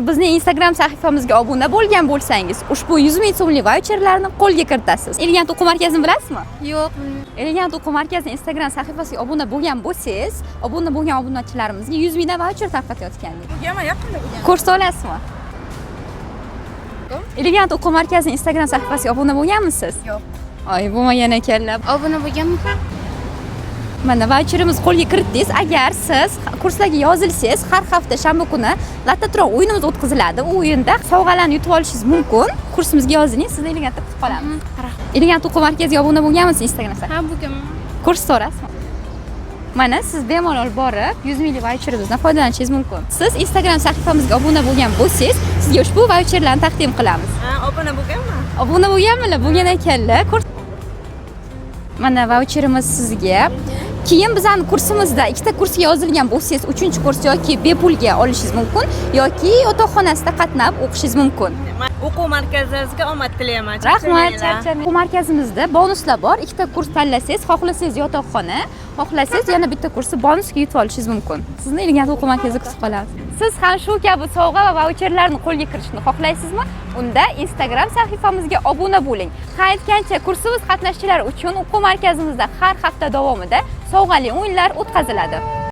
Bizning Instagram sahifamizga obuna bo'lgan bo'lsangiz, ushbu 100 ming so'mlik vaucherlarni qo'lga kiritasiz. Elegant o'quv markazini bilasizmi? Yo'q, bilmayman. Elegant o'quv markazining Instagram sahifasiga obuna bo'lgan bo'lsangiz, obuna bo'lgan obunachilarimizga 100 mingdan vaucher tarqatayotgandik. Bo'lganman, yaqinda bo'lgan. Ko'rsata olasizmi? Elegant o'quv markazining Instagram sahifasiga obuna bo'lganmisiz? Yo'q. Oy, bo'lmagan ekanlar. Obuna bo'lganman. Mana, vaucherimiz qo'lga kiritdingiz. Agar siz kurslarga yozilsangiz, har hafta shanba kuni lototron o'yinimiz o'tkaziladi. U o'yinda sovg'alarni yutib olishingiz mumkin. Kursimizga yoziling, sizni Elegantda kutib qolamiz. Rahmat. Elegant o'quv markaziga obuna bo'lganmisiz Instagram sahifasiga? Ha, bo'lganman. Kurs so'rasizmi? Mana, siz bemalol borib 100 minglik vaucherimizdan foydalanishingiz mumkin. Siz Instagram sahifamizga obuna bo'lgan bo'lsangiz, sizga ushbu vaucherlarni taqdim qilamiz. Ha, obuna bo'lganman. Obuna bo'lganmilar? Bo'lgan ekanlar. Kurs. Mana, vaucherimiz sizga. Keyin bizani kursimizda ikkita kursga yozilgan bo'lsangiz, uchinchi kurs yoki bepulga olishingiz mumkin yoki yotoqxonasida qatnab o'qishingiz mumkin. O'quv markazingizga omad tilayman. Rahmat, Charchamanglar. charchamang. Bu markazimizda bonuslar bor. Ikkita kurs tanlasangiz, xohlasangiz yotoqxona, xohlasangiz yana bitta kursni bonusga yutib olishingiz mumkin. Sizni Elegant o'quv markazida kutib qolamiz. Siz ham shu kabi sovg'a va vaucherlarni qo'lga kiritishni xohlaysizmi? Unda Instagram sahifamizga obuna bo'ling. Ha, aytgancha, kursimiz qatnashchilari uchun o'quv markazimizda har hafta davomida sovg'ali o'yinlar o'tkaziladi.